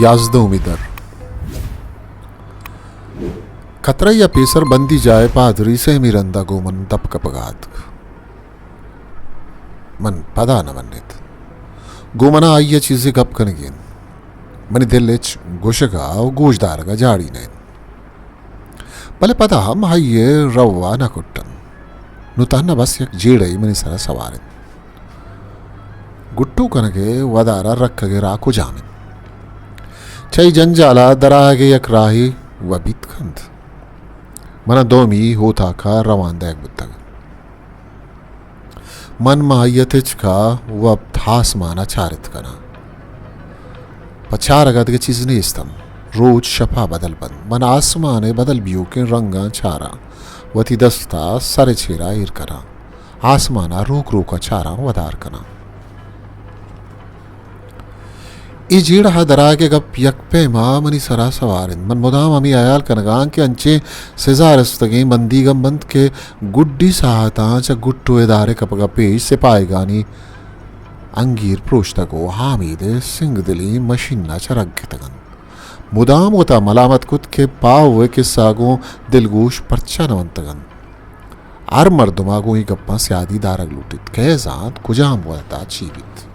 یازدہمی در۔ کترہ یا پیسر بندی جاہ ءِ پادری سیمی رندا گوں من دپ کپگا اتک۔ من پدا نہ منت۔ گوں منا آئی ءَ چیزے گپ کنگی انت۔ منی دل ہچ گوشگا و گوشدارگا جاڑی نہ انت۔ بلے پدا ہم آئی ءِ روا نہ کٹن۔ نوں تہنا بس یک جیڑہے منی سرا سوار انت۔ گٹو کنگ ءِ ودارا رکگ ءِ راہ کجام انت؟ چہ اے جنجالا درآہگ ءِ یک راہے و بیت کنت۔ منا دومی ہوتاکا روان دئیگ بوتگ۔ من ماں آئی ءِ تچکا وپت آسمانا چارت کناں۔ پہ چارگا دگہ چیز نیست ہم۔ روچ شپا بدل بنت۔ من آسمان ءِ بدل بیوکیں رنگاں چاراں۔ وتی دستا سر ءِ چیرا ایر کناں۔ آسمانا روک روکا چاراں ودار کناں۔ اے جیڑہ ءِ درآہگ ءِ گپ یک پیما منی سرا سوار انت۔ من مدام ہمے ہیال کنگاں کہ انچیں سزا رستگیں بندیگ ہم بنت کہ گڈی ساہتاں چہ گٹو ءِ دار ءِ کپگا پیش سپاہیگانی انگیر پروشتگ و حامید ءِ سنگدلیں مشینا چہ رگ کتگ انت۔ مدام وتا ملامت کت کہ پاہو ءِ کسہ گوں دلگوش پرچا نہ ونتگ انت۔ ہر مردما گوں اے گپاں سیادی دارگ لوٹیت۔ کئے زانت کجام وہدا چی بیت۔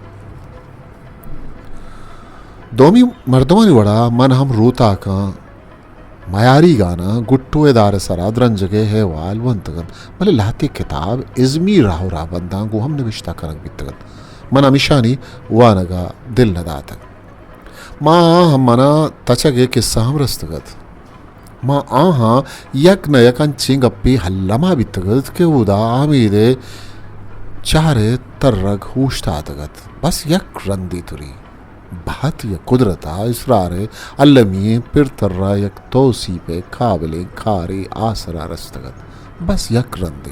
دومی مردمانی وڑا من ہم روتاکاں میاریگاناں گٹو ءِ دار ءِ سرا درنجگ ءِ احوال ونتگ انت، بلے لہتے کتاب ازمی راہ و راہبنداں گوں ہم نبشتہ کنگ بیتگ انت۔ من ہمیشانی وانگا دل نہ داتگ۔ ماں آہاں منا تچگ ءِ کسہ ہم رستگ ات۔ ماں آہاں یک نہ یک انچیں گپے الما بیتگ ات کہ اودا آمید ءِ چہر ءِ ترگ اوشتاتگ ات۔ بس یک رندے تری، بہت یا قدرت ءِ اسرار ءِ المی ئیں پر ترا یک توسیپ ءِ قابلیں کارے آسرا رستگ ات۔ بس یک رندے۔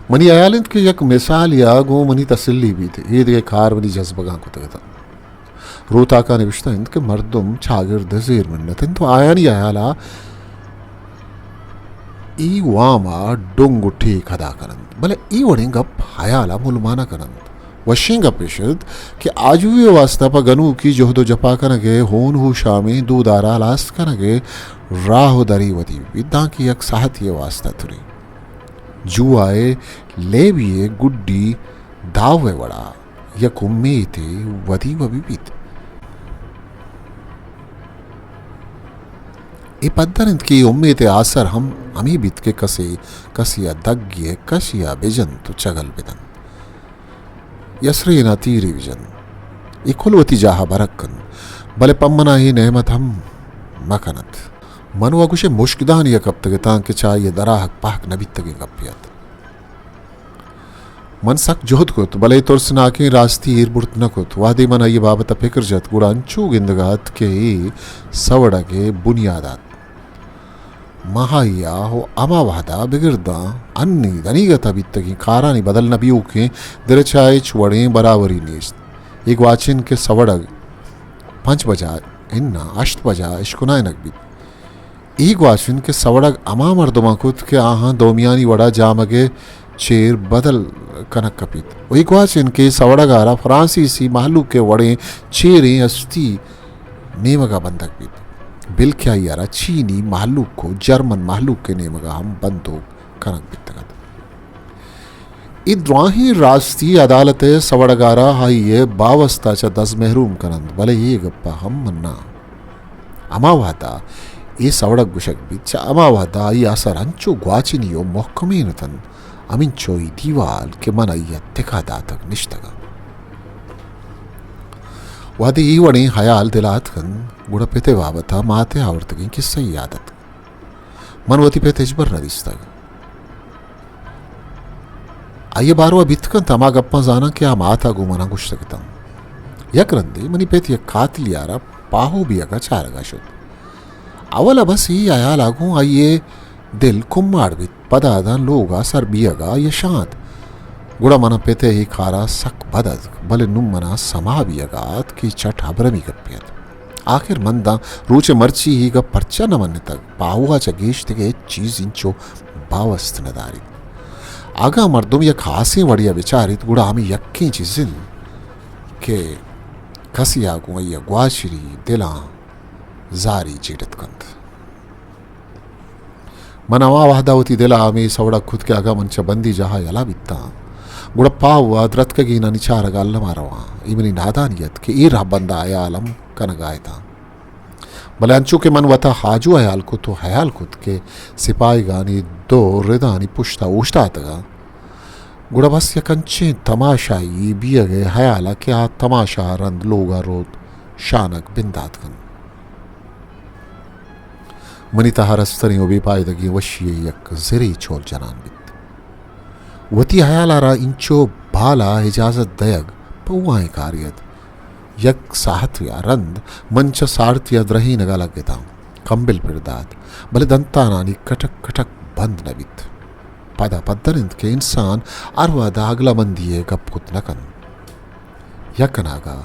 منی ہیال انت کہ یک مثالے ءَ گوں منی تسلی بیت، اے دگہ کار منی جزبگاں کتگ اتنت۔ روتاکا نبشتہ انت کہ مردم چاگرد ءِ زیر منت انت و آیانی ہیالا اے وام ءَ ڈنگ و ٹیک ادا کننت، بلے اے وڑیں گپ ہیال ءَ ملما نہ کننت۔ وشیں گپ اش انت کہ آجوئی ءِ واستا پہ گنوکی جہد و جپا کنگ ءِ ہون ہوشامیں دودارا ہلاس کنگ ءِ راہ و دری ودی بیت، دانکہ یک ساہتے ءِ واستا تری جوا ءِ لیبی ءِ گڈی داو ءِ وڑا یک امیتے ودی و بہ بیت۔ اے پدر انت کہ اے امیت ءِ آسر ہم ہمے بیت کہ کسے کسے ءَ دگے ءَ کشے ءَ بہ جنت و چگل بہ دنت یا سرین ءَ تیرے بہ جنت۔ اے کل وتی جاہ ءَ برگ کنت، بلے پہ من ءَ اے نعمت ہم مہ کنت۔ من و گوشے مشکدانی ءَ کپتگ اتاں کہ چہ آئی ءَ دراہگ پہک نہ بیتگیں گپے ات۔ من سک جہد کت، بلے ترسناکیں راستی ایر برت نہ کت۔ وہدے من آئی ءِ بابت ءَ پکر جت، گڑا انچو گندگ ءَ ات کہ اے سوڑگ ءِ بنیاد ات۔ من آئی ءَ و ہما وہد ءَ بگر داں انی دنیگت ءَ بیتگیں کارانی بدل نہ بیوکیں درچ ءَ ہچ وڑیں برابری نیست۔ اے گواچن کہ سوڑگ پنچ بجا، اناں ہشت بجا اشکنائینگ بیت۔ اے گواچن کہ سوڑگ ہما مردماں کت کہ آہاں دومیانی وڑا جامگ ءِ چیر بدل کنگ کپیت۔ و اے گواچن کہ سوڑگ ءَ را فرانسیسی مہلوک ءِ وڑیں چیریں ہستی نیمگ ءَ بندگ بیت، بلکہ آئی ءَ را چینی مہلوک و جرمن مہلوک ءِ نیمگ ءَ ہم بندوک کنگ بیتگ ات۔ اے دراہیں راستی عدالت ءِ سوڑگ ءَ را آئی ءِ باوست ءَ چہ دز محروم کننت، بلے اے گپ ءَ ہم مناں۔ ہما وہد ءَ اے سوڑگ گوشگ بیت، چہ ہما وہد ءَ آئی ءِ اثر انچو گواچنی و مہکمین اتنت، ہمینچو اے دیوال کہ من آئی ءَ تکا داتگ نشتگاں۔ وہدے اے وڑیں ہیال دل ءَ اتکنت، گڑا پت ءِ بابت ءَ مات ءِ آورتگیں کسہ یے یات اتک۔ من وتی پت ہچبر نہ دیستگ۔ آئی ءِ باروا بیت کنت، ہما گپاں زاناں کہ آ مات ءَ گوں من ءَ گوشتگ اتاں۔ یک رندے منی پت یک کاتلی ءَ را پاہو بیگ ءَ چارگ ءَ شت۔ اول ءَ بس اے ہیال ءَ گوں آئی ءِ دل کماڑ بیت، پدا داں لوگ ءَ سر بیگ ءَ آئی ءَ شانت۔ گڑا من ءَ پت ءِ اے کار ءَ سک بد اتک، بلے نوں من ءَ سما بیگ ءَ ات کہ اے چٹ ہبرمی گپے ات۔ آخر من داں روچ ءِ مرچی اے گپ پرچا نہ منتگ؟ پاہو ءَ چہ گیش دگہ ہچ چیز اینچو باوست نہ داریت۔ اگاں مردم یک ہاسیں وڑے ءَ بچاریت، گڑا ہمے یکیں چیز انت کہ کسے ءَ گوں آئی ءَ گواچنی دلاں زاری جیڑت کنت۔ من ہما وہد ءَ وتی دل ءَ ہمے سوڑگ کت کہ اگاں من چہ بندی جاہ ءَ یلہ بیتاں، گڑا پاہو ءَ درتکگینانی چارگ ءَ الم ءَ رواں۔ اے منی نادانی ات کہ اے رہبند ءَ ہیال ہم کنگ ءَ اتاں۔ بلے انچو کہ من وت ءَ آجو ہیال کت ءُ ہیال کت کہ سپاہیگانی دو ردانی پشت ءَ اوشتاتگ آں، گڑا بس یک انچیں تماشائی بیئگ ءِ ہیال ءَ کہ آ تماشا ءَ رند لوگ ءَ روت شانگ بندات کنت۔ منی تہا رستریں ءُ بے پائدگیں وشی ءِ یک زرے چول جنان بیت۔ وتی ہیال ءَ را اینچو بال ءَ اجازت دئیگ پہ واہیں کارے ات۔ یک ساہتے ءَ رند من چہ سارتی ءَ درہینگ ءَ لگتاں۔ کمبل پر دات، بلے دنتانانی کٹک کٹک بند نہ بیت۔ پدا پدر انت کہ انسان ہر وہد ءَ اگلہ مندی ءِ گپ کت نہ کنت۔ یک اناگہ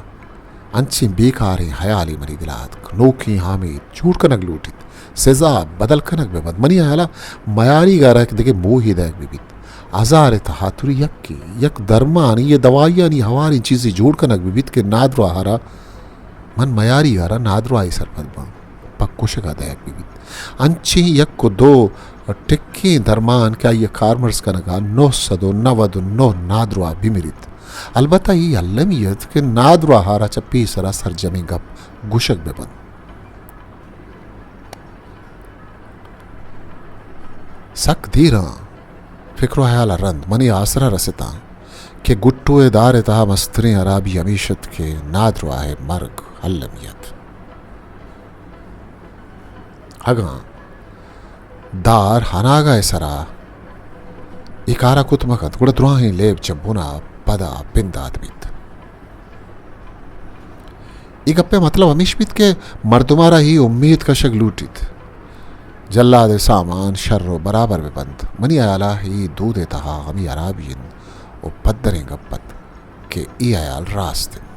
انچیں بیکاریں ہیالے منی دل ءَ اتک۔ نوکیں ہامے جوڑ کنگ لوٹیت، سزا بدل کنگ بہ بنت۔ منی ہیال ءَ میاریگ ءَ را یک دگہ موہے دئیگ بہ بیت۔ ہزار ءِ تہا تری یکے، یک درمانے یا دوائیانی ہواریں چیزے جوڑ کنگ بہ بیت کہ نادراہ ءَ را، من میاریگ ءَ را نادراہے سرپد باں، پہ کشگ ءَ دئیگ بہ بیت۔ انچیں یک ءُ دو ٹکیں درمان کہ آئی ءِ کارمرز کنگ ءَ نو سد ءُ نود ءُ نو نادراہ بہ مریت۔ البتہ اے المی ات کہ نادراہ ءَ را چہ پیسر ءَ سرجمیں گپ گوشگ بہ بنت۔ سک دیراں فکر ءُ ہیال ءَ رند منی آسر ءَ رستاں کہ گٹو ءِ دار ءِ تہا مستریں ہرابی ہمیش ات کہ نادراہ ءِ مرگ المی ات۔ اگاں دار ہناگہ ءِ سرا اے کار ءَ کت مہ کنت، گڑا دراہیں لیب چہ بن ءَ پدا بندات بیت۔ اے گپ ءِ مطلب ہمیش بیت کہ مردم ءَ را اے امیت کشگ لوٹیت جلاد ءِ سامان شر ءُ برابر بہ بنت۔ منی ہیال ءَ اے دود ءِ تہا ہمے ہرابی انت ءُ پدریں گپ ات کہ اے ہیال راست انت۔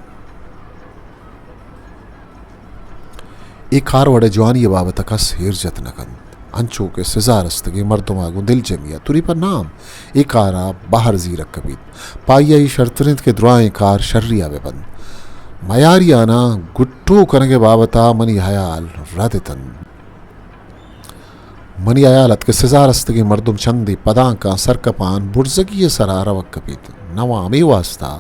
اے کاروڑ ءِ جوانی ءِ بابت ءَ کس ہیرجت نہ کنت۔ انچو کہ سزا رستگیں مردم ءَ گوں دلجمی ءَ تری پہ نام اے کار ءَ بہر زیرگ کپیت۔ پہ آئی ءَ اے شرتر انت کہ دراہیں کار شری ءَ بہ بنت۔ میاریاناں گٹو کنگ ءِ بابت ءَ منی ہیال رد اتنت۔ منی ہیال ات کہ سزا رستگیں مردم چندے پدانکاں سرکپان برزگی ءِ سرا روگ کپیت۔ نواں ہمے واستا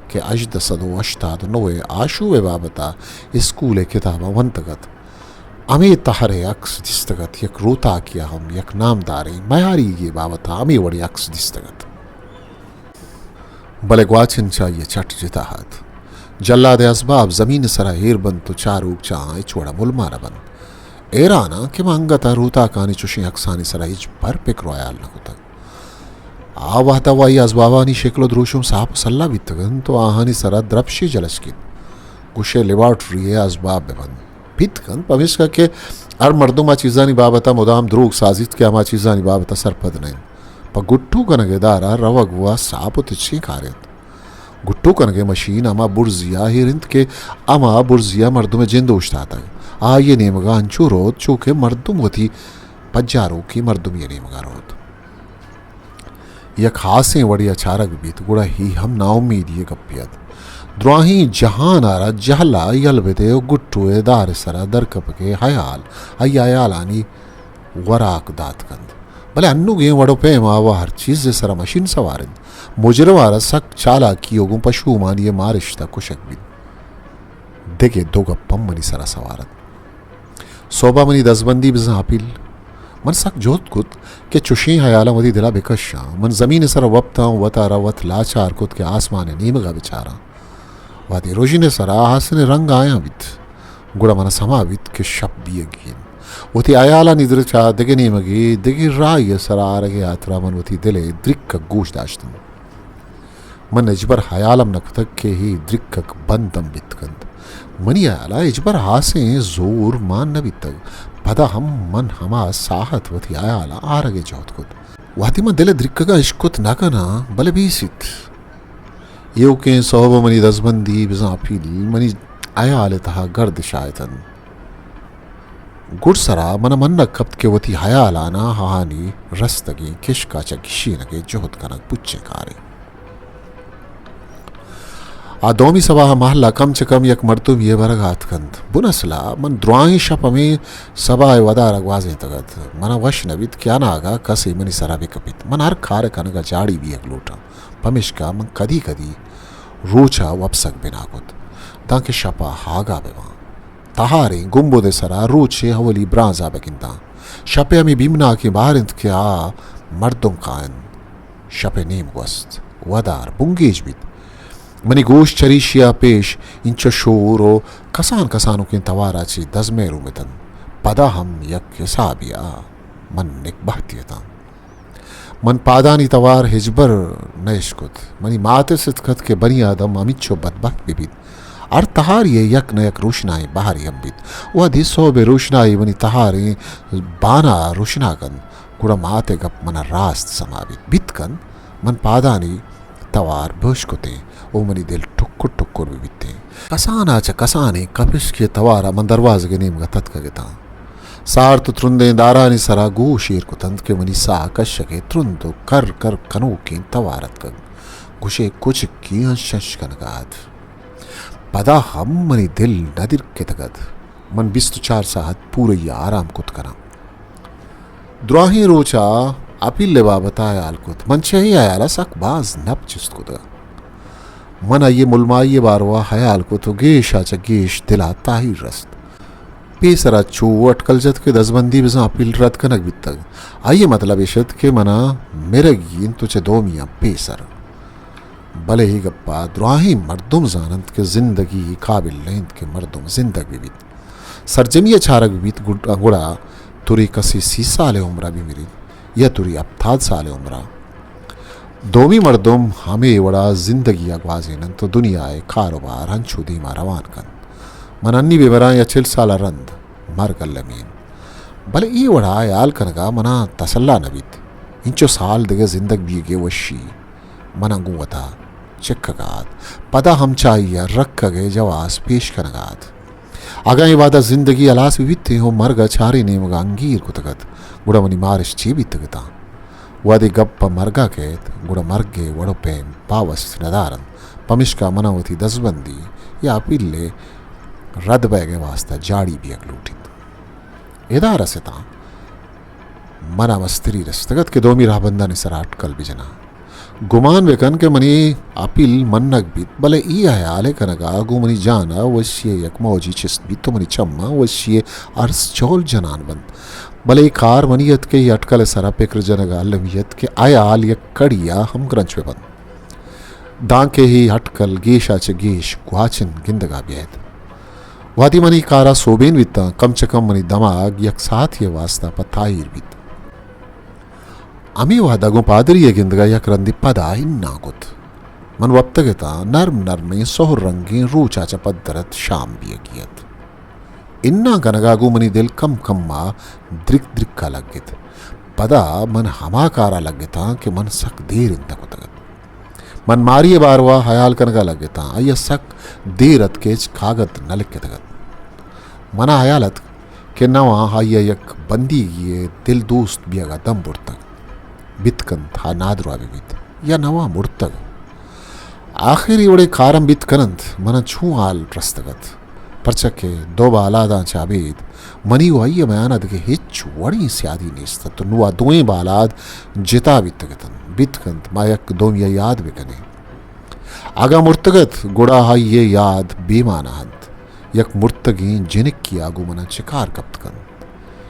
کہ ہژدہ سد ءُ ہشتاد ءُ نو ءِ آشوب ءِ بابت ءَ اسکول ءِ کتاباں ونتگ ات، ہمے تہر ءِ عکس دیستگ ات، یک روتاکے ءَ ہم یک نامداریں میاریگے ءِ بابت ءَ ہمے وڑیں عکس دیستگ ات۔ بلے گواچن چہ آئی ءَ چٹ جتا ات۔ جلاد ءِ ازباب زمین ءِ سرا ایر بنت ءُ چاروک چہ آہاں ہچ وڑا ملما نہ بنت۔ حیراناں کہ من انگت ءَ روتاکانی چشیں عکسانی سرا ہچبر پکر ءُ ہیال نہ کتگ۔ آ وہد ءَ آئی ءِ ازبابانی شکل ءُ دروشم ساپ ءُ سلا بیتگ انت ءُ آہانی سرا درپشے جلسکیت۔ گوشئے لیبارٹری ءِ ازباب بہ بنت۔ بیت کنت، پمیشکا کہ ہر مردم آ چیزانی بابت ءَ مدام دروگ سازیت کہ ہما چیزانی بابت ءَ سرپد نہ انت۔ پہ گٹو کنگ ءِ دار ءَ روگ وَ ساپ ءُ تچکیں کارے انت۔ گٹو کنگ ءِ مشین ہما برزی ءَ ایر انت کہ ہما برزی ءَ مردم ءِ جند اوشتاتگ۔ آئی ءِ نیمگ ءَ انچو روت چو کہ مردم وتی پجاروکیں مردمے ءِ نیمگ ءَ روت۔ یک ہاسیں وڑے ءَ چارگ بیت، گڑا اے ہم ناامیدی ءِ گپے ات۔ دراہیں جہان ءَ را جہل ءَ یل بدئے ءُ گٹو ءِ دار ءِ سرا درکپگ ءِ ہیال، آئی ءِ ہیالانی وراک دات کنت۔ بلے انوگیں وڑ ءُ پیم ءَ وَ ہر چیز ءِ سرا مشین سوار انت۔ مجرم ءَ را سک چالاکی ءُ گوں پشومانی ءِ مارشت ءَ کشگ بیت۔ دگہ دو گپ ہم منی سرا سوار ات۔ سہب ءَ منی دزبندی بزاں اپیل۔ من سک جہد کت کہ چشیں ہیالاں وتی دل ءَ بہ کشاں۔ من زمین ءِ سرا وپتاں ءُ وت ءَ را وت لاچار کت کہ آسمان ءِ نیمگ ءَ بہ چاراں۔ وہدے رژن ءِ سرا آسن ءِ رنگ آیاں بیت، گڑا من ءَ سما بیت کہ شپ بیگی انت۔ وتی ہیالانی درچ ءَ دگہ نیمگے، دگہ راہے ءِ سرا آرگ ءِ ہاترا من وتی دل ءِ درکگ گوش داشت انت۔ من ہچبر ہیال ہم نہ کتگ کہ اے درکگ بند ہم بیت کنت۔ منی ہیال ءَ ہچبر ہاسیں زور مان نہ بیتگ۔ پدا ہم من ہما ساہت وتی ہیالاں آرگ ءِ جہد کت۔ وہدے من دل ءِ درکگاں اشکت نہ کناں، بلے بیست۔ ایوکیں سہب ءَ منی دزبندی بزاں اپیل منی ہیال ءِ تہا گردش ءَ اتنت۔ گڈسرا من ءَ منگ کپت کہ وتی ہیالاناں آہانی رستگیں کشک ءَ چہ گیشینگ ءِ جہد کنگ پچیں کارے۔ آ دومی سباہ ءَ مہل ءَ کم چہ کم یک مردمے ءِ برگ ءَ اتک اَنت۔ بن اصل ءَ من دراہیں شپ ہمے سباہ ءِ ودار ءَ گوازینتگ اَت۔ من ءَ وش نہ بیت کہ اناگہ کسے منی سر ءَ بہ کپیت۔ من ہر کار ءِ کنگ ءَ جاڑی بیگ لوٹاں، پمیشکا من کدی کدی روچ ءَ وپسگ بنا کت، دانکہ شپ ءَ آگاہ بہ باں۔ تہاریں گنبد ءِ سرا روچ ءِ اولی برانز ءَ بہ گنداں۔ شپ ءِ ہمے بیمناکیں بہر اِنت کہ آ مردم کاینت۔ شپ ءِ نیم گوست، ودار بنگیج بیت۔ منی گوش چریشی ءَ پیش انچو شور ءُ کسان کسانکیں توار ءَ چہ دزمہروم اتنت۔ پدا ہم یک حسابے ءَ من نکبہتے اتاں۔ من پادانی توار ہچبر نہ اشکت۔ منی مات ءَ ستک اَت کہ بنی آدم ہمینچو بدبخت بہ بیت، ہر تہاری ءَ یک نہ یک روشنائیں بہرے ہم بیت۔ وہدے سہب ءِ روشنائی منی تہاریں بان ءَ روشناگ اَنت، گڑا مات ءِ گپ من ءَ راست سما بیت۔ بیت کنت من پادانی توار بہ اشکتیں ءُ منی دل ٹکر ٹکر بہ بیتیں۔ کسان ءَ چہ کسانیں کپشکے ءِ توار ءَ من دروازگ ءِ نیمگ ءَ تتکگ اتاں۔ سارت ءُ ترندیں دارانی سرا گوش ایر کت اَنت کہ منی ساہ کشگ ءِ ترند ءُ کر کر کنوکیں توار اتکگ۔ گوشئے کچکے انشنش کنگ ءَ اَت۔ پدا ہم منی دل نہ درکتگ اَت۔ من بیست ءُ چار ساعت پورئی ءَ آرام کت کناں۔ دراہیں روچ ءَ اپیل ءِ بابت ءَ ہیال کت۔ من چہ اے ہیال ءَ سک باز نپ چست کتگ۔ من آئی ءِ ملمائی ءِ باروا ہیال کت ءُ گیش ءَ چہ گیش دل ءَ تاہیر رست۔ پیسر ءَ چو اٹکل جت کہ دزبندی بزاں اپیل رد کنگ بیتگ۔ آئی ءِ مطلب ایش اَت کہ من ءَ مرگی اِنت ءُ چہ دومی ءَ پیسر۔ بلے اے گپ ءَ دراہیں مردم زان اَنت کہ زندگی اے قابل نہ اِنت کہ مردم زندگ بہ بیت۔ سرجمی ءَ چارگ بہ بیت، گڑ-، گڑا توری کسے سی سال ءِ عمر ءَ بہ مریت یا توری ہپتاد سال ءِ عمر ءَ۔ دومی مردم ہمے وڑا زندگی ءَ گوازین اَنت ءُ دنیا ءِ کاروبار ہنچو دیم ءَ روان کنت۔ من انی بہ مراں یا چل سال ءَ رند، مرگ المی اِنت۔ بلے اے وڑا ہیال کنگ ءَ من ءَ تسلا نہ بیت۔ انچو سال دگہ زندگ بیگ ءِ وشی من ءَ گوں وت ءَ چکگ ءَ اَت۔ پدا ہم چہ آئی ءَ رکگ ءِ جواز پیش کنگ ءَ اَت۔ اگاں اے وہد ءَ زندگی ہلاس بہ بیتیں ءُ مرگ ءَ چاریں نیمگ ءَ انگیر کتگ اَت، گڑا منی مارش چے بیتگ اتاں؟ وہدے گپ پہ مرگ ءَ کئیت، گڑا مرگ ءِ وڑ ءُ پیم باوست نہ دار اَنت۔ پمیشکا من ءَ وتی دزبندی یا اپیل ءِ رد بئیگ ءِ واستا جاڑی بیگ لوٹیت۔ ادا رستاں، من ءَ مستری رستگ اَت کہ دومی رہبندانی سرا اٹکل بہ جناں۔ گمان بہ کن کہ منی اپیل منگ بیت، بلے اے ہیال ءِ کنگ ءَ گوں منی جان ءَ وشی ءِ یک موجے چست بیت ءُ منی چماں وشی ءِ ارس چول جنان بنت۔ بلے اے کار منی اَت کہ اے اٹکل ءِ سرا پکر جنگ ءَ المی اَت کہ ہیال یک کڑی ءَ ہمگرنچ بہ بنت۔ دانکہ اے اٹکل گیش ءَ چہ گیش گواچن گندگ ءَ بیت۔ وہدے من اے کار ءَ سوبین بیتاں، کم چہ کم منی دماگ یک ساعتے ءِ واستا پہ تاہیر بیت۔ ہمے وہد ءَ گوں پادری ءِ گندگ ءَ یک رندے پدا اناں کت۔ من وپتگ اتاں، نرم نرمیں سہر رنگیں روچ ءَ چہ پدر اَت، شام بیگی اَت۔ اناں کنگ ءَ گوں منی دل کم کم ءَ درک درک ءَ لگت۔ پدا من ہما کار ءَ لگتاں کہ من سک دیر انت کتگ اَت۔ من ماری ءِ باروا ہیال کنگ ءَ لگتاں۔ آئی ءَ سک دیر اَت کہ ہچ کاگد نہ لکتگ اَت۔ من ءَ ہیال اَت کہ نواں آئی ءَ یک بندیگے ءِ دل دوست بیگ ءَ دم برتگ۔ بیت کنت آ نادراہ بہ بیت یا نواں مرتگ۔ آخر اے وڑیں کار ہم بیت کن اَنت، من ءَ چوں ہال رستگ اَت؟ پرچا کہ دو بالاداں چہ ابید منی ءُ آئی ءِ میان ءَ دگہ ہچ وڑیں سیادی نیست اَت ءُ نوں آ دوئیں بالاد جتا بیتگ اَت اَنت۔ بیت کنت ما یک دومی ءَ یاد بہ کنیں۔ اگاں مرتگ اَت، گڑا آئی ءِ یاد بے مانا اَنت۔ یک مرتگیں جنکے ءَ گوں من ءَ چکار کپت کنت؟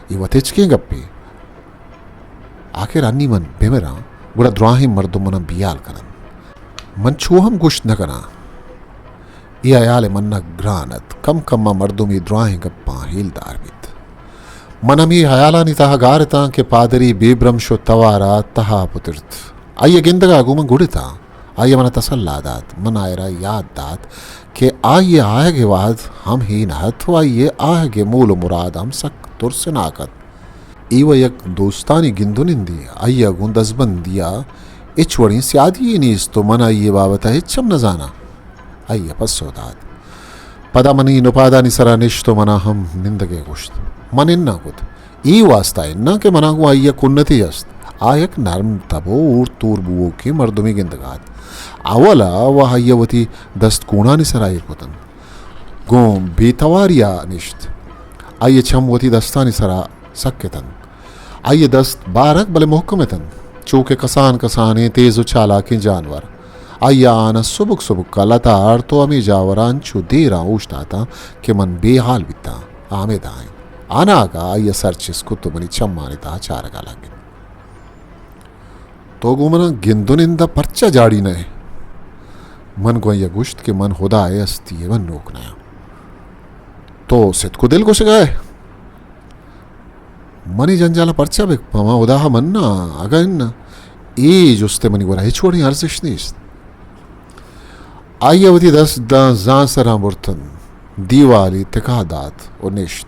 اے وت ہچکیں گپے۔ آخر انی من بہ مراں، گڑا دراہیں مردم من ءَ بیال کن اَنت۔ من چو ہم گوشت نہ کناں۔ اے ہیال ءِ منگ گران اَت۔ کم کم ءَ مردم اے دراہیں گپاں ہیلدار بیت۔ من ہمے ہیالانی تہا گار اتاں کہ پادری بے برمش ءُ توار ءَ تہا پترت۔ آئی ءِ گندگ ءَ گوں من گڑ اتاں۔ آئی ءَ من ءَ تسلا دات۔ من آئرا یات دات کہ آئی ءِ آیگ ءِ وہد ہم ہین اَت ءُ آئی ءِ آیگ ءِ مول ءُ مراد ہم سک ترسناک اَت۔ اے وَ یک دوستانی گند ءُ نندے۔ آئی ءَ گوں دزبندی ءَ ہچ وڑیں سیادی یے نیست ءُ من آئی ءِ بابت ءَ ہچ ہم نہ زاناں۔ آئی ءَ پسو دات۔ پدا منی نپادانی سرا نشت ءُ من ءَ ہم نندگ ءِ گوشت۔ من اناں کت۔ اے واستا اناں کہ من ءَ گوں آئی ءَ کنتے است۔ آ یک نرم تب ءُ ہور تور بوؤکیں مردمے گندگ ءَ اَت۔ اول ءَ وَ آئی ءَ وتی دست گونانی سرا ایر کت اَنت۔ گوں بے تواری ءَ نشت۔ آئی ءِ چم وتی دستانی سرا سک اِت اَنت۔ آئی ءِ دست بارگ بلے مھکم اِت اَنت، چو کہ کسان کسانیں تیز ءُ چالاکیں جانور۔ آئی ءَ آناں سبک سبک ءَ لتاڑت ءُ ھمے جاوراں چو دیراں اوشتاتاں کہ من بے ھال بیتاں۔ آ ھمے داں اِنت۔ اناگہ آئی ءَ سر چست کت ءُ منی چمانی تہا چارگ ءَ لگ اِت۔ تو گوں من ءَ گند ءُ نند ءَ پرچا جاڑی نہ ئے؟ من گوں آئی ءَ گوشت کہ من ھدا ءِ ھستی ءِ بندوک نہ آں۔ تو ستک ءُ دل گوشگ ءَ ئے؟ من اے جنجال ءَ پرچا بہ کپاں؟ من ھدا ءَ مناں، اگاں اناں، اے جست ءِ منی گورا ھچ وڑیں ارزشت نیست۔ آئی ءَ وتی دست داں زانسراں برت اَنت، دیوالے تکہ دات ءُ نشت۔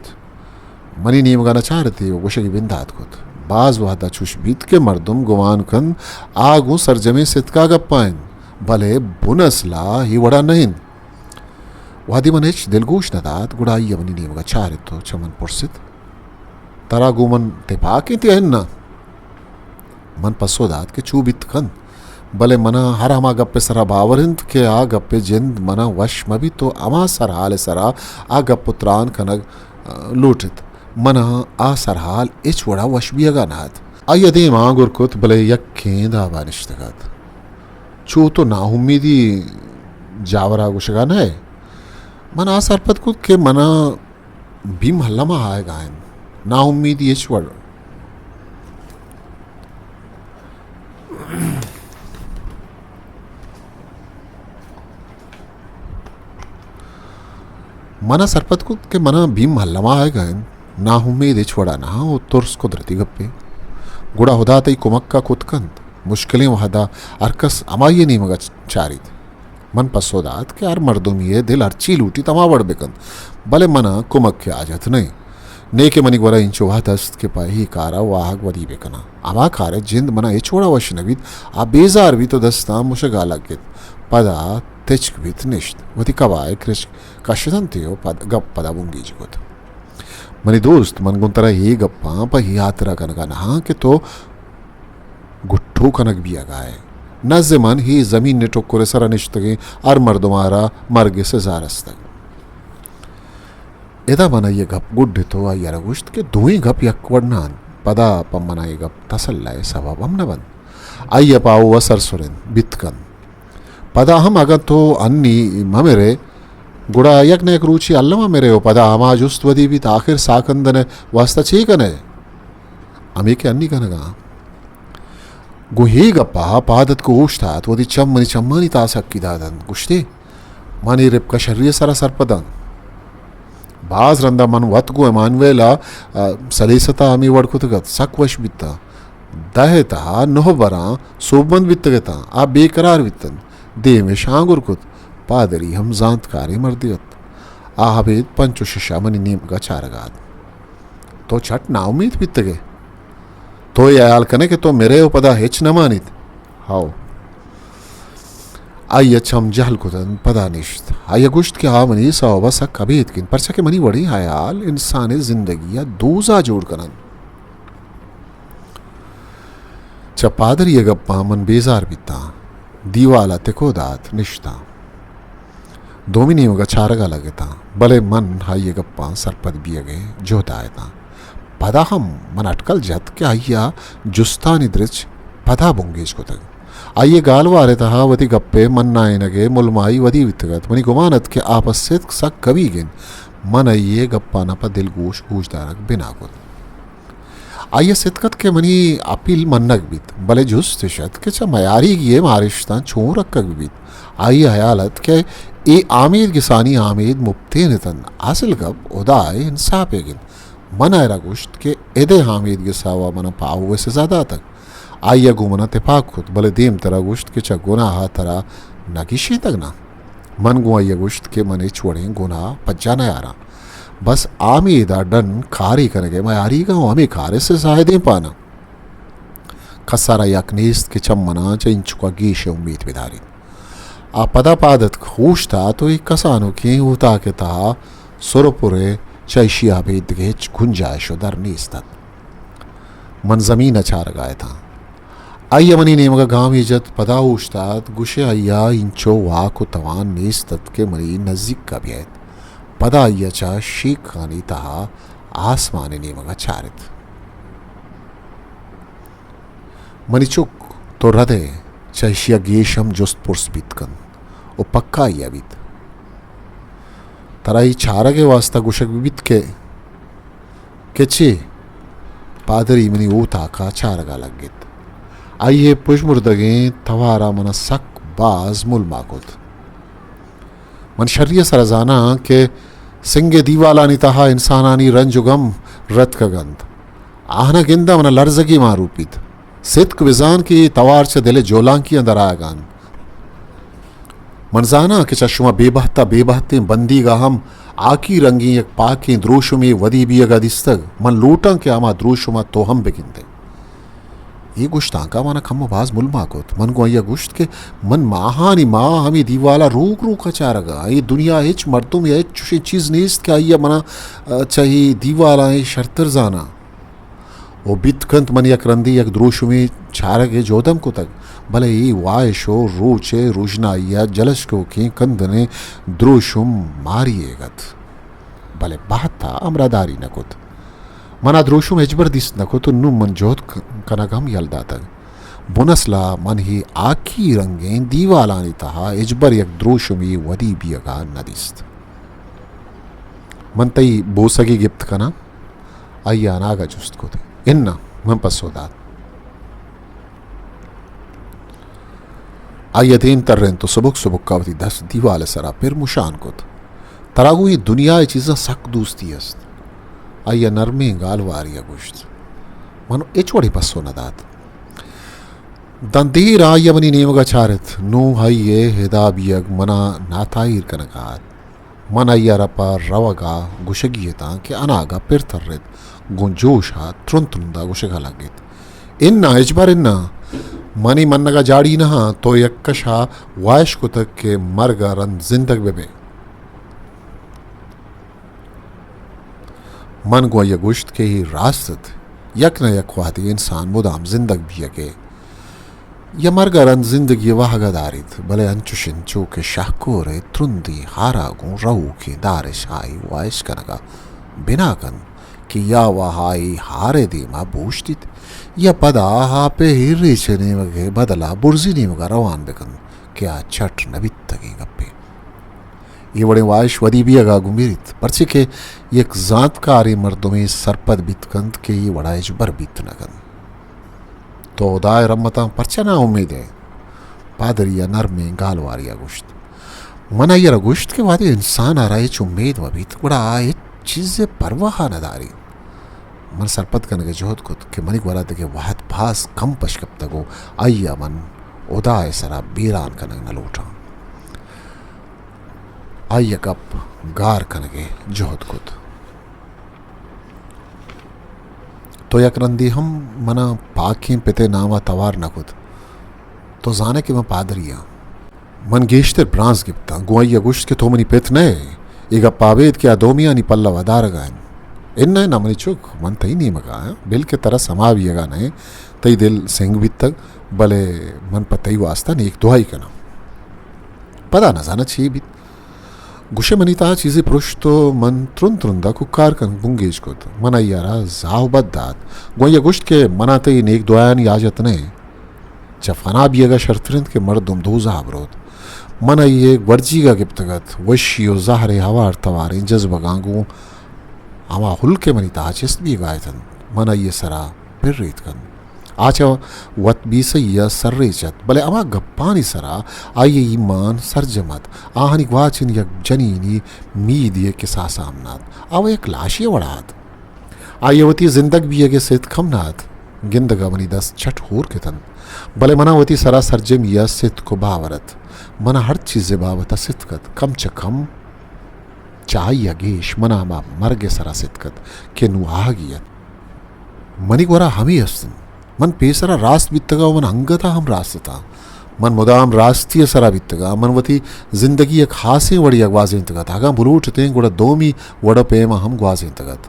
منی نیمگ ءَ نہ چارت ئے ءُ گوشگ ءِ بندات کت۔ باز وھد ءَ چوش بیت کہ مردم گمان کنت آ گوں سرجمیں ستک ءَ گپ ءَ اِنت، بلے بن اسل ءَ اے وڑ ءَ نہ اِنت۔ وھدے من ھچ دلگوش نہ دات، گڑا آئی ءَ منی نیمگ ءَ چارت ءُ چہ من پرس اِت، ترا گوں من تپاک اِنت یا اناں؟ من پسو دات کہ چو بیت کنت، بلے من ءَ ھر ھما گپ ءِ سرا باور اِنت کہ آ گپ ءِ جند من ءَ وش مہ بیت ءُ ھما سرھال ءِ سرا آ گپ ءُ تران کنگ، ءَ، لوٹ اِت۔ من ءَ آ سرھال ھچ وڑ ءَ وش بیگ ءَ نہ اَت۔ آئی ءَ دیم آنگر کت، بلے یکیں داب ءَ نشتگ اَت۔ چو تو ناامیدی جاور ءَ گوشگ ءَ نہ ئے؟ من آ سرپد کت کہ من ءَ بیم الم ءَ آیگ ءَ اِنت، ناامیدی ھچ وڑ۔ من ءَ سرپد کت کہ من ءَ بیم الم ءَ آیگ ءَ اِنت، ناامید ھچ وڑ ءَ نہ اَنت ءُ ترس قدرتی گپے۔ گڑا ھدا تئی کمک ءَ کت کنت، مشکلیں وھد ءَ ھر کس ھمائی ءِ نیمگ ءَ چاریت۔ من پسو دات کہ ھر مردمے ءِ دل ھرچی لوٹیت ھما وڑ بہ کنت، بلے من ءَ کمک ءِ حاجت نہ اِنت۔ نیکہ منی گورا اینچو وھد است کہ پہ اے کار ءَ واھگ ودی بہ کناں۔ ھما کار ءِ جند من ءَ ھچ وڑ ءَ وش نہ بیت، آ بیزار بیت ءُ دستاں مشگ ءَ لگ اِت۔ پدا تچک بیت نشت، وتی کباہ ءِ کرچک کشت اَنت ءُ پد، گپ پدا بنگیج کت۔ منی دوست، من گوں ترا اے گپاں پہ اے ھاترا کنگ ءَ نہ آں کہ تو گٹو کنگ بیگ ءَ ئے۔ نز من اے زمین ءِ ٹکر ءِ سرا نشتگیں ھر مردم ءَ را مرگ ءِ سزا رستگ۔ ادا من آئی ءِ گپ گڈ اِت ءُ آئی ءَ را گوشت کہ دوئیں گپ یک وڑ نہ اَنت۔ پدا پہ من ءَ اے گپ تسلا ءِ سبب ھم نہ بنت۔ آئی ءِ پاھو ءَ سر سرینت، بیت کنت۔ پدا ھم اگاں تو انی مہ مر ئے، گڑا یک نہ یک روچے الم ءَ مر ئے ءُ پدا ھما جست ودی بیت، آخر ساہ کندن ءِ واستہ چے کن ئے؟ ھمے کہ انی کنگ ءَ آں۔ گوں اے گپ ءَ پاد اتک ءُ اوشتات، وتی چم منی چمانی تہا سکی دات اَنت، گوشت ئے، من اے رپک ءَ شری ءِ سرا سرپد آں۔ باز رند ءَ من وت گوں ایمانویل ءَ، ءَ، سلیست ءَ ھمے وڑ کتگ اَت، سک وش بیت آں۔ دہ ءِ تہا نہ براں سوبمند بیتگ اَت آں، آ بے قرار بیت اَنت۔ دیم اِش آنگر کت، پادری ھم زانتکاریں مردے اَت۔ آ ابید پنچ ءُ شش ءَ منی نیمگ ءَ چارگ ءَ اَت۔ تو چٹ ناامید بیتگ ئے۔ تو اے ھیال کن ئے کہ تو مر ئے ءُ پدا ھچ نہ مان ایت۔ ھئو۔ آئی ءَ چم جھل کت اَنت، پدا نشت۔ آئی ءَ گوشت کہ آ منی سوب ءَ سک ابیتک اِنت، پرچا کہ منی وڑیں ھیال انسان ءِ زندگی ءَ دوز ءَ جوڑ کن اَنت۔ چہ پادری ءِ گپاں من بیزار بیت آں۔ دیوال ءَ تکو دات، نشت آں۔ دومی نیمگ ءَ چارگ ءَ لگت آں، بلے من آئی ءِ گپاں سرپد بیگ ءِ جھد ءَ اِت آں۔ پدا ھم من اٹکل جت کہ آئی ءَ جستانی درچ پدا بنگیج کتگ۔ آئی ءِ گالوار ءِ تہا وتی گپ ءِ منائینگ ءِ ملمائی ودی بیتگ اَت۔ منی گمان اَت کہ آ پہ ستک سک کبیگ اِنت۔ من آئی ءِ گپاں پہ دلگوش گوشدارگ بنا کت۔ آئی ءَ ستک اَت کہ منی اپیل منگ بیت، بلے جست اِش اَت کہ چہ میاریگی ءِ مارشتاں چون رکگ بہ بیت۔ آئی ءِ ھیال اَت کہ اے آمید گسانی آمید مپتین اِت اَنت۔ اصل گپ ھدا ءِ انصاف ئیگ اِنت۔ من آئی ءَ را گوشت کہ اد ءِ آمید گس ءَ وَ من ءَ پاھو ءِ سزا داتگ۔ آئی ءَ گوں من ءَ تپاک کت، بلے دیمتر ءَ گوشت کہ چہ گناہ ءَ ترا نہ گیشینتگ ناں؟ من گوں آئی ءَ گوشت کہ من ھچ وڑیں گناہ پجا نیاراں۔ بس آمید ءَ ڈن کارے کنگ ءِ میاریگ ءَ آں ءُ ھمے کار ءِ سزا ءِ دیمپان آں۔ کس ءَ را یک نیست کہ چہ من ءَ چہ اینچک ءَ گیش ءِ امیت بداریت۔ آ پدا پاد اتک، اوشتات ءُ اے کسانکیں اوتاک ءِ تہا سر ءُ پر ءِ چہ ایشی ءَ ابید دگہ ھچ گنجائش ءُ در نیست اَت۔ من زمین ءَ چارگ ءَ اِت آں۔ آئی ءَ منی نیمگ ءَ گامے جت، پدا اوشتات، گوشے آئی ءَ اینچو واک ءُ توان نیست ات کہ منی نزیک ءَ بیایت۔ پدا آئی ءَ چہ شیکانی تہا آسمانی نیمگ ءَ چارت۔ منی چک، تو رد ئے، چہ ایشی ءَ گیش ہم جست پرس بیت کنت ءُ پکائی ءَ بیت۔ ترا اے چارگ ءِ واستا گوشگ بہ بیت کہ، کہ چے؟ پادری منی اوتاک ءَ چارگ ءَ لگت۔ آئی ءِ پژمردگیں توار ءَ من ءَ سک باز ملما کت۔ من شری ءِ سرا زاناں کہ سنگ ءِ دیوالانی تہا انسانانی رنج ءُ گم رتکگ انت۔ آہاں گنداں من ءَ لرزگے مان روپیت۔ ستک بزان کہ اے توار چہ دل ءِ جولانکیاں در آیگ ءَ انت۔ من زاناں کہ چہ شما بے بہت ءَ بے بہتیں بندیگ ءَ ہم ہاکی رنگیں یک پاکیں دروشمے ودی بیگ ءَ دیستگ۔ من لوٹاں کہ ہما دروشم ءَ تو ہم بگندئے۔ اے گوشتانک ءَ من ءَ کمو باز ملما کت۔ من گوں آئی ءَ گوشت کہ من ماہانی ماہ ہمے دیوال ءَ روک روک ءَ چارگ ءَ آں۔ اے دنیا ءَ ہچ مردمے ءَ ہچ چشیں چیز نیست کہ آئی ءَ من ءَ، آ، چہ اے دیوال ءَ اے شرتر زاناں۔ او بیت کنت من یک رندے یک دروشمے چارگ ءِ جہد ہم کتگ، بلے اے واہش ءُ روچ ءِ روژنائی ءَ جلشکوکیں کندنیں دروشم ماری ئیگ ات، بلے بہت ءَ ہمراہداری نہ کت۔ من آ دروشم ہچبر دیست نہ کت ءُ نوں من جہد ک-، کنگ ہم یل داتگ۔ بنسل ءَ من اے ہاکی رنگیں دیوالانی تہا ہچبر یک دروشمے ودی بیگ ءَ نہ دیست۔ من تئی بوسگے گپت کناں؟ آئی ءَ اناگہ جست کت۔ اناں، من پسو دات۔ آئی ءَ دیم ترینت ءُ سبک سبک ءَ وتی دست دیوال ءِ سرا پر مشان کت۔ ترا گوں اے دنیا ءِ چیزاں سک دوستی است؟ آئی ءَ نرمیں گالوارے ءَ گوشت۔ من ہچ وڑیں پسو نہ دات۔ داں دیر ءَ آئی ءَ منی نیمگ ءَ چارت۔ نوں آئی ءِ ادا بیگ من ءَ ناتاہیر کنگ ءَ ات۔ من آئی ءَ را پہ روگ ءَ گوشگی اتاں کہ اناگہ پر ترت، گوں جوش ءَ ترند ترند ءَ گوشگ ءَ لگت۔ اناں، ہچبر اناں، منی منگ ءَ جاڑی نہ آں، تو یک کش ءَ واہش کتگ کہ مرگ ءَ رند زندگ بہ بئے۔ من گوں آئی ءَ گوشت کہ اے راست ات، یک نہ یک وہدے انسان مدام زندگ بیگ ءِ یا مرگ ءَ رند زندگی ءِ واہگ ءَ داریت، بلے انچش انچو کہ شہکور ءِ ترندیں ہار ءَ گوں رہوکیں دارش آئی واہش کنگ ءَ بنا کنت کہ یا وَ آئی ہار ءِ دیم ءَ بوشتیت یا پدا آپ ءِ اے ریچ ءِ نیمگ ءِ بدل ءَ برزی نیمگ ءَ روان بہ کنت کہ آ چٹ نہ بیتگیں گپے۔ اے وڑیں واہش ودی بیگ ءَ گوں میریت، پرچے کہ یک زانتکاریں مردمے سرپد بیت کنت کہ اے وڑ ءَ ہچبر بیت نہ کنت۔ تو ہدا ءِ رحمتاں پرچا نا امید ئے؟ پادری ءَ نرمیں گالوارے ءَ گوشت۔ من آئی ءَ را گوشت کہ وہدے انسان ءَ را ہچ امید مہ بیت، گڑا آ ہچ چیز ءِ پرواہ ءَ نہ داریت۔ من سرپد کنگ ءِ جہد کت کہ منی گورا دگہ وہد باز کم پش کپتگ ءُ آئی ءَ من ہدا ءِ سرا بیران کنگ نہ لوٹاں۔ آئی ءَ گپ گار کنگ ءِ جہد کت۔ تو یک رندے ہم من ءَ پاکیں پت ءِ نام ءَ توار نہ کت۔ تو زان ئے کہ من پادری آں۔ من گیشتر برانز گپتاں، گوں آئی ءَ گوشت کہ تو منی پت نہ ئے، اے گپ ءَ ابید کہ آ دومیانی پلو ءَ دارگ ءَ انت۔ اناں اناں منی چک، من تئی نیمگ ءَ آں، بلکہ ترا سما بیگ ءَ نہ ایں، تئی دل سنگ بیتگ، بلے من پہ تئی واستا نیک دعائی کناں۔ پدا نہ زاناں چے بیت۔ گوشے منی تہا چیزے پرشت ءُ من ترند ترند ءَ کوکار کنگ بنگیج کت۔ من آئی ءَ را زاہ ءُ بد دات۔ گوں آئی ءَ گوشت کہ من ءَ تئی نیک دعایانی حاجت نہ ایں۔ چہ فنا بیگ ءَ شرتر انت کہ مردم دوزہ ءَ بروت۔ من آئی ءِ گورجیگ ءَ گپتگ ات۔ وشی ءُ زہر ءِ ہوار تواریں جزبگاں گوں ہما ہلک ءَ منی تہا چست بیگ ءَ اتنت۔ من آئی ءِ سرا پر ریتک انت۔ آ چہ وت بیسہی ءَ سرریچ ات، بلے ہما گپانی سرا آئی ءِ ایمان سرجم ات۔ آہانی گواچن یک جنینی میدے ءِ کساسا ہم نہ ات۔ آ وَ یک لاشے ءِ وڑا ات۔ آئی ءَ وتی زندگ بیگ ءِ ستک ہم نہ ات۔ گندگ ءَ منی دست چٹ ہورک اتنت، بلے من ءَ وتی سرا سرجمی ءَ ستک ءُ باور ات۔ من ءَ ہر چیز ءِ بابت ءَ ستک ات، کم چہ کم چہ آئی ءَ گیش من ءَ ہما مرگ ءِ سرا ستک ات کہ نوں آہگی ات۔ منی گورا ہمے است انت۔ من پیسرا راست بیتگاں ءُ من انگت ءَ ہم راست اتاں۔ من مدام راستی ءِ سرا بیتگاں۔ من وتی زندگی یک ہاسیں وڑے ءَ گوازینتگ ات۔ اگاں بلوٹ اتیں گڑا دومی وڑ ءُ پیم ءَ ہم گوازینتگ ات۔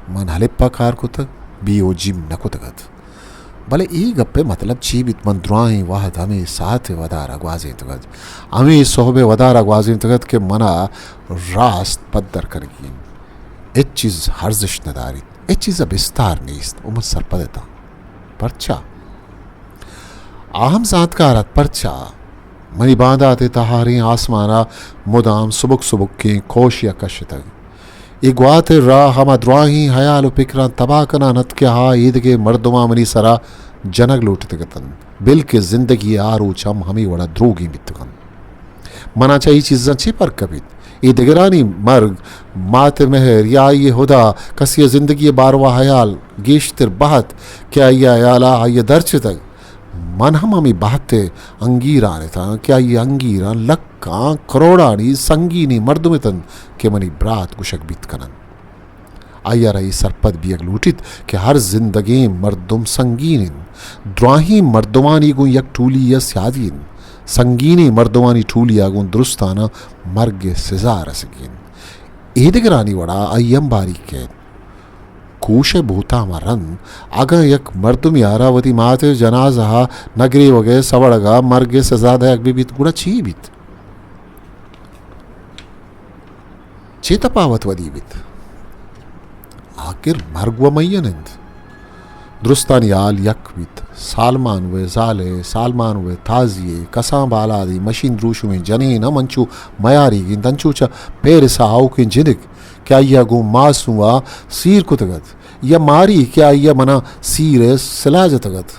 من الپ ءَ کار کتگ، بی ءُ جیم نہ کتگ ات۔ بلے اے گپ ءِ مطلب چی بیت؟ من دراہیں وھد ھمے ساعت ءِ ودار ءَ گوازینتگ ات، ھمے سھب ءِ ودار ءَ گوازینتگ ات کہ من ءَ راست پدر کنگی اِنت۔ ھچ چیز ارزشت نہ داریت، ھچ چیز ءَ بستار نیست ءُ من سرپد اتاں۔ پرچا؟ آ ھم زانتکار ات، پرچا؟ منی باندات ءِ تھاریں آسمان ءَ مدام سبک سبکیں کوشے ءَ کش اتگ۔ اے گوات ءِ راہ ھما دراھیں ھیال ءُ پکراں تباہ کنان ات کہ آ ایدگہ مردماں منی سرا جنگ لوٹتگ اتنت، بلکہ زندگی ءِ آ روچ ھم ھمے وڑا دروگیں بیتگ انت۔ منا چہ اے چیزاں چے پرک بیت؟ اے دگرانی مرگ، مات ءِ مھر یا آئی ءِ ھدا، کسے ءِ زندگی ءِ باروا ھیال گیشتر بھت کہ آئی ءِ ھیال ءَ آئی ءَ درچتگ۔ من ھم ھمے بھت ءِ انگیران اتاں کہ آئی ءِ انگیران لکاں کروڑانی سنگینیں مردم اتنت کہ منی برات گوشگ بیت کننت۔ آئی ءَ را اے سرپد بیگ لوٹیت کہ ھر زندگیں مردم سنگین انت۔ دراھیں مردمانی گوں یک ٹولی ءَ سیادی انت۔ سنگینیں مردمانی ٹولی ءَ گوں درستاناں مرگ ءِ سزا رسگی انت۔ اے دگرانی وڑا آئی ھم باریک کئیت۔ کوش ءِ بھتام ءَ رند اگاں یک مردمے ءَ را وتی مات ءِ جنازہ ءَ نہ گریوگ ءِ سوڑگ ءَ مرگ ءِ سزا دئیگ بہ بیت، گڑا چے بیت؟ چے تپاوت ودی بیت؟ آخر مرگ و میین انت۔ درستانی حال یک بیت۔ سالمانو ءِ زال ءِ، سالمانو ءِ تازی ءِ، کسان بالادیں مشین دروشمیں جنین ھم انچو میاریگ انت، انچو چہ پیرس ءَ آؤکیں جنک کہ آئی ءَ گوں ماسو ءَ سیر کتگ ات، یا ماری کہ آئی ءَ منا سیر ءِ سلاہ جتگ ات۔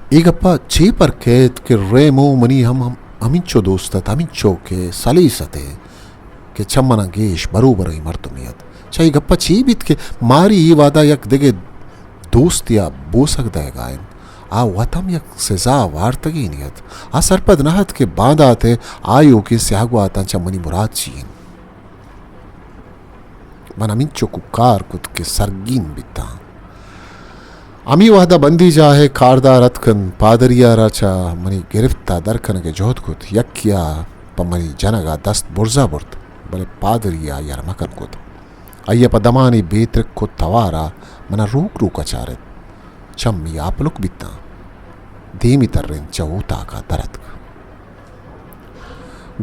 اے گپ ءَ چے پر کیت کہ ریمو منی ھم، ھم، ھمینچو دوست ات، ھمینچو کہ سلیس ات ءُ کہ چہ منا گیش بروبریں مردمے ات۔ چہ اے گپ ءَ چے بیت کہ ماری اے وھد ءَ یک دگہ دوستے ءَ بوسگ دئیگ ءَ انت؟ آ وت ھم یک سزا وارتگینے ات۔ آ سرپد نہ ات کہ باندات ءِ آیوکیں سیاہ گواتاں چہ منی مراد چی انت۔ من ھمینچو کوکار کت کہ سرگین بیتاں۔ ھمے وھد ءَ بندیجاہ ءِ کاردار اتک انت، پادری ءَ را چہ منی گرفت ءَ در کنگ ءِ جھد کت۔ یکے ءَ پہ منی جنگ ءَ دست برز ءَ برت، بلے پادری ءَ آئی ءَ را مکن کت۔ آئی ءَ پہ دمانے بے ترک ءُ توار ءَ من ءَ روک روک ءَ چارت۔ چمی آپلک بیتاں۔ دیمی ترینت، چہ اوتاک ءَ در اتک۔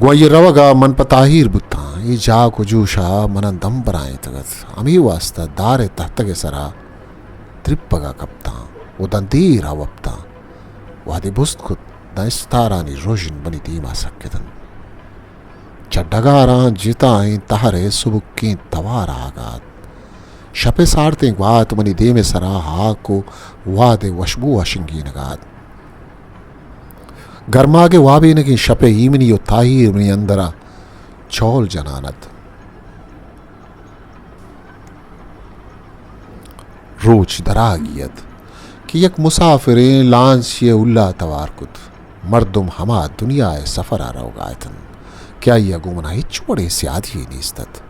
گوں آئی ءِ روگ ءَ من پہ تاھیر بوتاں۔ اے جاک ءُ جوش ءَ من ءَ دم برائینتگ ات۔ ھمے واستہ دار ءِ تھتگ ءِ سرا ترپگ ءَ کپتاں ءُ داں دیر ءَ وپتاں۔ وھدے بست کت، داں استارانی رژن منی دیم ءَ سک اتنت۔ چہ ڈگاراں جتائیں تھر ءِ سبکیں توار آھگ ءَ ات۔ شپ ءِ سارتیں گوات منی دیم ءِ سرا ھاک ءُ وھد ءِ وشبو ءَ شنگینگ ءَ ات۔ گرماگ ءِ وابینگیں شپ ءِ ایمنی ءُ تاھیر منی اندر ءَ چول جنان ات۔ روچ دراگی ات کہ یک مسافریں لانچے ءَ الا توار کت۔ مردم ھما دنیا ءِ سفر ءَ روگ ءَ اتنت کہ آئی ءَ گوں من ءَ ھچ وڑیں سیادی یے نیست ات۔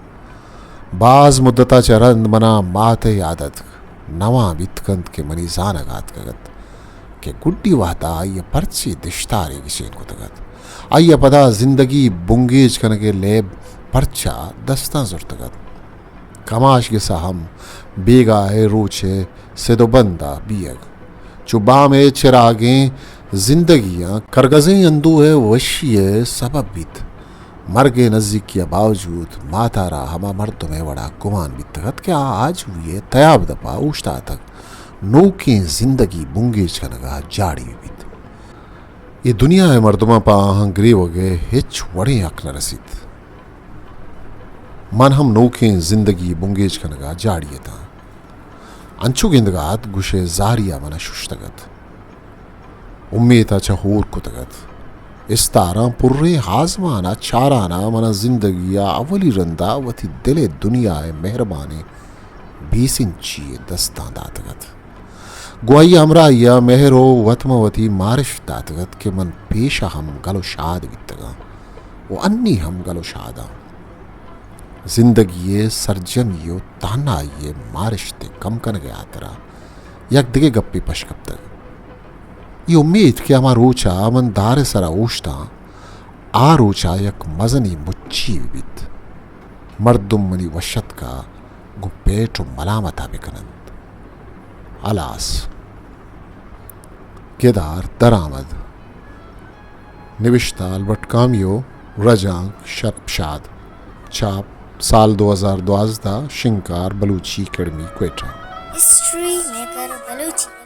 باز مدت ءَ چہ رند من ءَ مات ءِ یات اتک۔ نواں بیت کنت کہ منی زانگ ءَ اتکگ ات کہ گڈی وھد ءَ آئی ءَ پرچے دشتارے گچین کتگ ات۔ آئی ءَ پدا زندگی بنگیج کنگ ءِ لیب پرچا دستاں زرتگ ات۔ کماش گس ءَ ھم بیگاہ ءِ روچ ءِ سد ءُ بند ءَ بیگ، چو بام ءِ چراگیں زندگی ءَ کرگزیں اندوہ ءِ وشی ءِ سبب بیت۔ مرگ ءِ نزیکی ءِ باوجود مات ءَ را ھما مردم ءِ وڑا گمان بیتگ ات کہ آ آجوئی ءِ تیاب دپ ءَ اوشتاتگ، نوکیں زندگی بنگیج کنگ ءَ جاڑی بہ بیت۔ اے دنیا ءِ مردماں پہ آھاں گریوگ ءِ ھچ وڑیں حق نہ رسیت۔ من ھم نوکیں زندگی بنگیج کنگ ءَ جاڑی اتاں۔ انچو گندگ ءَ ات گوشئے زاری ءَ من ءَ ششتگ ات۔ امیت ءَ چہ ھور کتگ ات۔ استاراں پریں آزمان ءَ چاران ءَ من ءَ زندگی ءَ اولی رند ءَ وتی دل ءِ دنیا ءِ مھربانیں بیسنچی ءِ دستاں داتگ ات۔ گوں آئی ءِ ھمراھی ءَ مھر ءُ وت ماں وتی مارشت داتگ ات کہ من پیش ءَ ھم گل ءُ شاد بیتگ آں ءُ انی ھم گل ءُ شاد آں۔ زندگی ءِ سرجمی ءُ تھنائی ءِ مارشت ءِ کم کنگ ءِ ھاترا یک دگہ گپے پش کپتگ۔ اے امیت کہ ھما روچ ءَ من دار ءِ سرا اوشتاں، آ روچ ءَ یک مزنیں مچی بہ بیت۔ مردم منی وش اتک ءَ گوں پیٹ ءُ ملامت ءَ بہ کن انت۔ ھلاس، گدار درآمد۔ نبشتہ البرٹ کامیو، رجانک شرپ شاد۔ چھاپ سال دو ہزار دوازدہ، شنگکار بلوچی اکیڈمی کوئٹہ۔ ہسٹری میکر بلوچی۔